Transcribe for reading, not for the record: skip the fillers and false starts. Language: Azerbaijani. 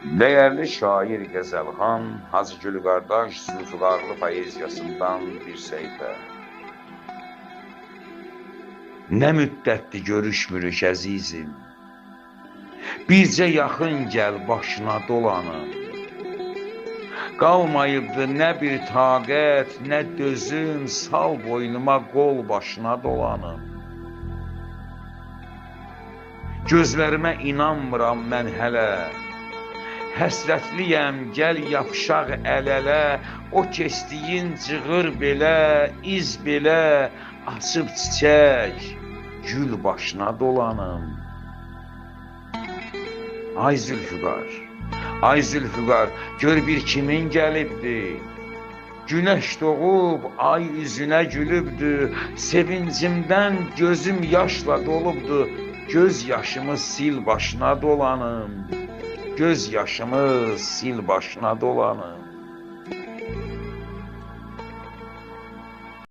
Dəyərli şair Qəzəlxan Hacıgül qardaş Zülfüqarlı poeziyasından bir səhifə. Nə müddətdir görüşmürük əzizim. Bircə yaxın gəl başına dolanım. Qalmayıbdı nə bir taqət, nə dözüm, sal boynuma qol başına dolanım. Gözlərimə inanmıram mən hələ. Həsrətliyəm, gəl yapışaq əl-ələ, o keçdiyin cığır belə, iz belə, açıb çiçək, gül başına dolanım. Ay Zülfüqar, ay Zülfüqar, gör bir kimin gəlibdi. Günəş doğub, ay üzünə gülübdü, sevincimdən gözüm yaşla dolubdu, göz yaşımı sil başına dolanım. Göz yaşımı sil başına dolanım.